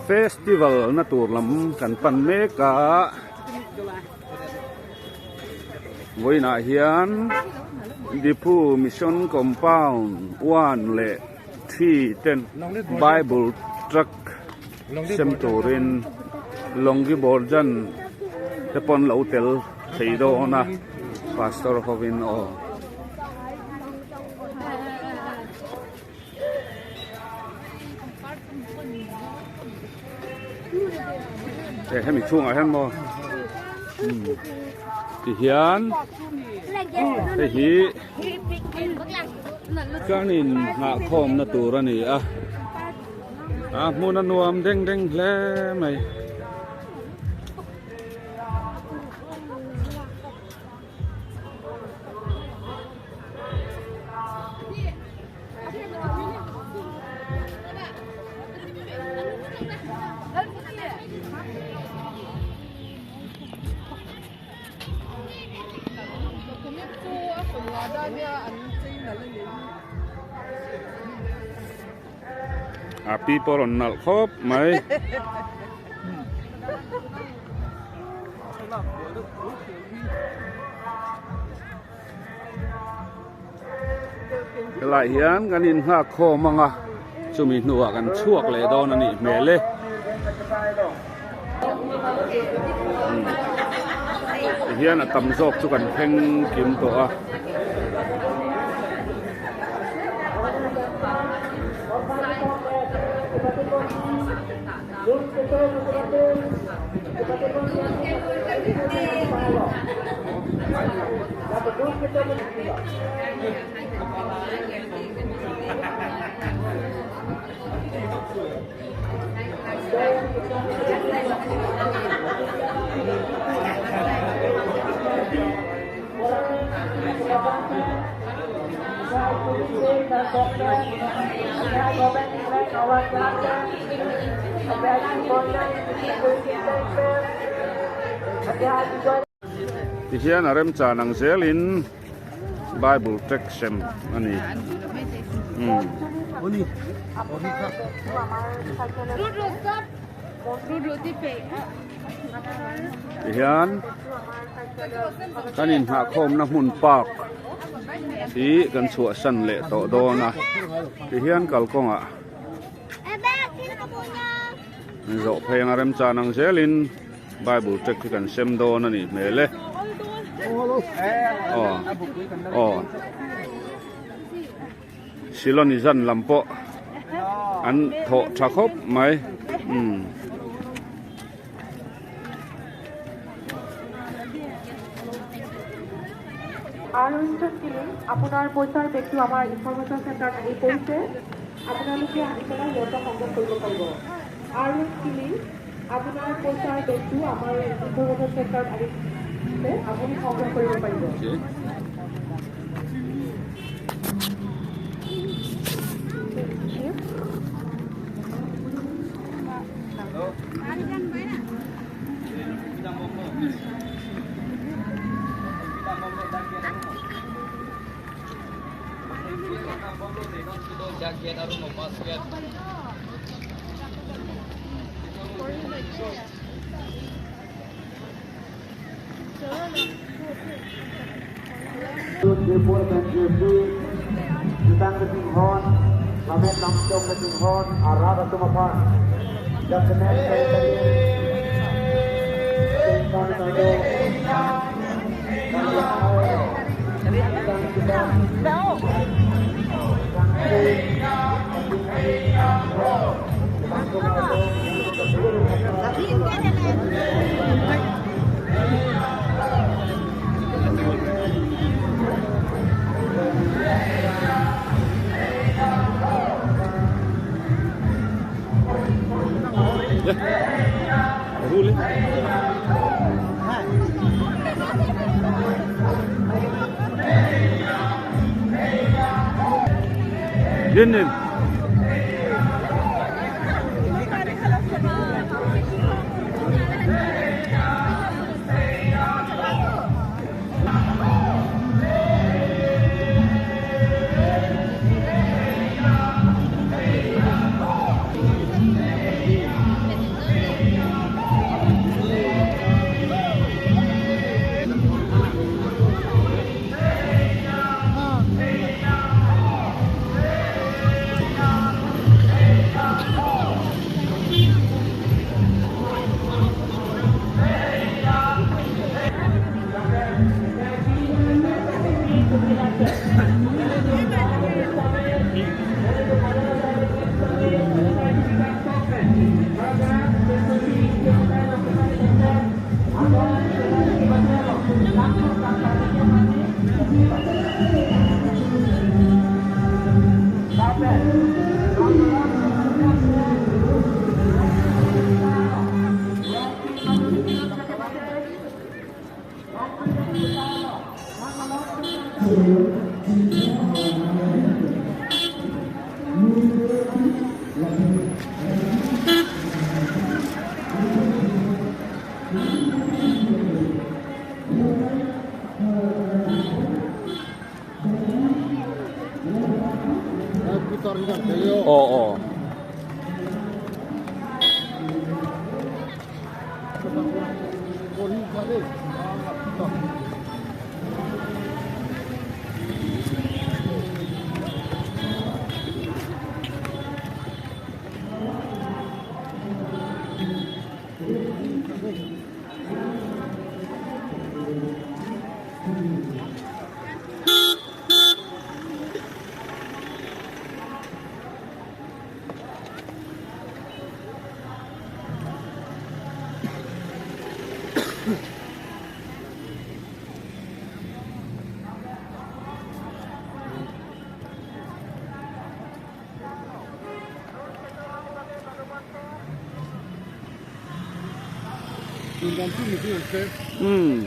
Festival na tur lam kan pan mek a vawiinah hian Diphu Mission Compound one leh three ten Bible truck sem turin Longgi Borjan te pawn lo tel thei dawn a pastor hovin aw. E hemi chhungah hian maw tihian hei hi kan in nghah khawmna tur a ni a a hmun a nuam deng deng hle mai. A pi pawh a rawn nalh khawp mai. Helaiah hian kan innghak khawm ang a, chumi hnuah kan chhuak leh dawn a nih hmel e. Tihian a tam zawk chu kan thleng kim tawh a. Tihian a remchan ang zelin Bible text sem a ni. Tihian kan inhnahkhawmna hmun park hi kan chhuahsan leh tawh dawn a tihian kalkawngah zawh phei anga remchan ang zelin Bible tract hi kan sem dawn a nih hmel e aw aw Silawni zan lam pawh an thawh tha khawp mai umm. আপোনাৰ পইচাৰ বেগটো আমাৰ ইনফৰমেশ্যন চেণ্টাৰত আহি পৰিছে আপোনালোকে আহি পেলাই ইয়াৰ পৰা সংগ্ৰহ কৰিব পাৰিব আৰু কিলিং আপোনাৰ পইচাৰ বেগটো আমাৰ ইনফৰমেশ্যন চেণ্টাৰত আহিছে আপুনি সংগ্ৰহ কৰিব পাৰিব। Din din. Aw aw. Umm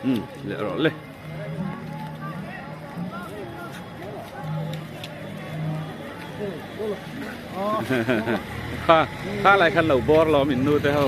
umm leh rawh le. Kha kha lai khan lo bawr lawm in nu te ho.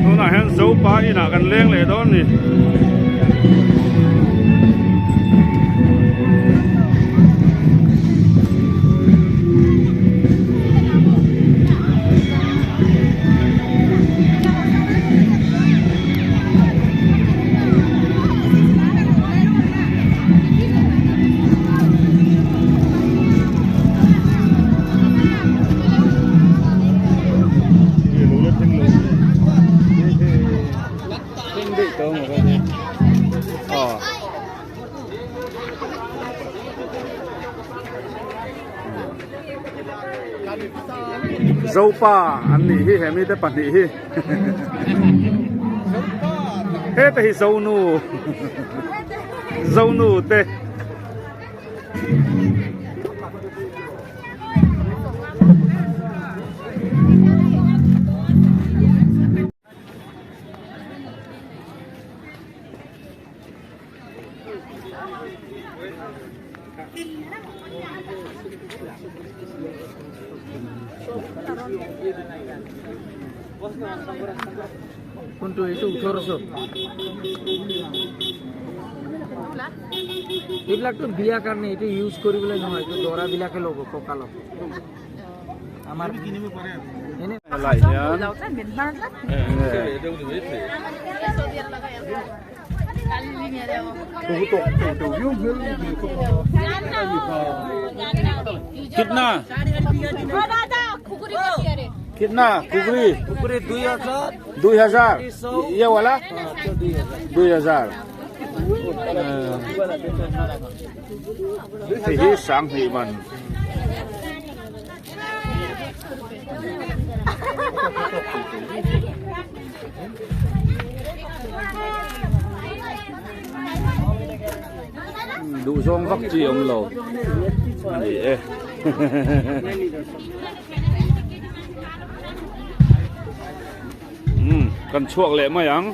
Tunah hian Zopa inah kan leng leh dawn a ni. Zopa an nih hi he mite pahnih hi heta hi Zonu Zonu te. কোনটো এইটো ওঠৰশ এইবিলাকতো বিয়া কাৰণে এইটো ইউজ কৰিবলৈ নহয় এইটো দৰাবিলাকে ল'ব কঁকালত আমাৰ এনে Lai hian kitna Kitna kukri? Kukri 2000. 2000. Ye wala? 2000. Hei hi 2000 man. Duh zawng vak chi awm lo a ni e. Umm kan chhuak leh mai ang.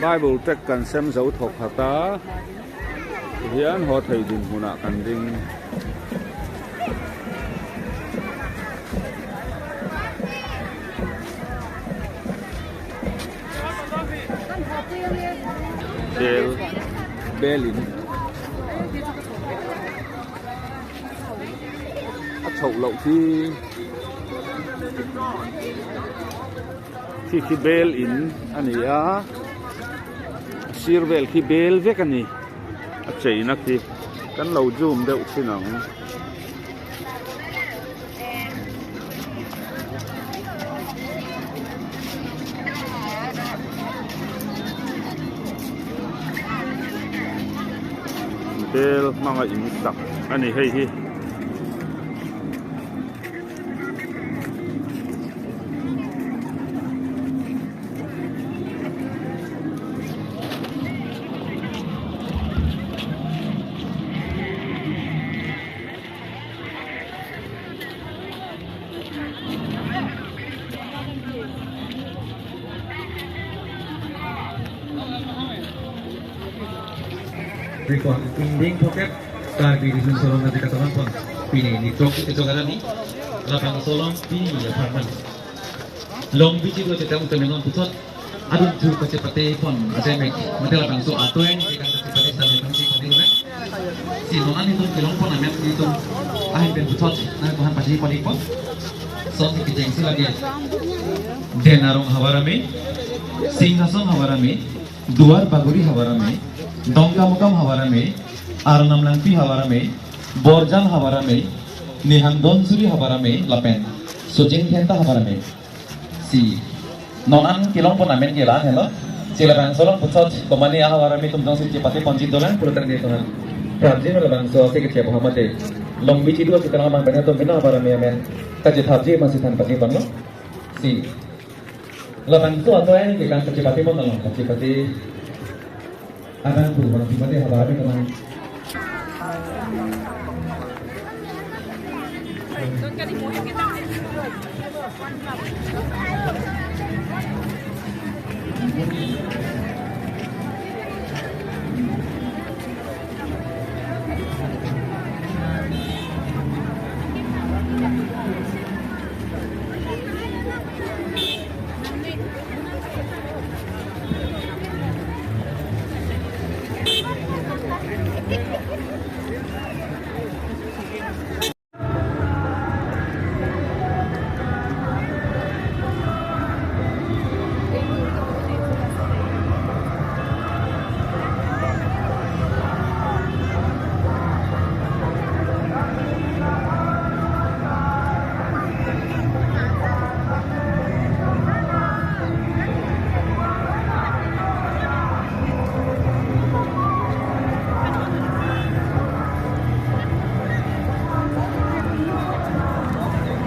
Bible tract kan sem zo thawk khat a tihian haw thei dinhmunah kan ding. Bel belin a chhoh loh khi khi khi bel in a ni a a sir vel khi bel vek a ni a cheina khi kan lo zoom deuh thin ang. Bel hmanga in sak a ni hei hi.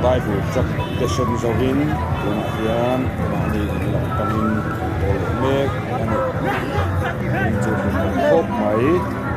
Bible tract te sem zawhin tunah hian mahni in lam panin an pawl leh mek a ni. Chu hlim awm khawp mai.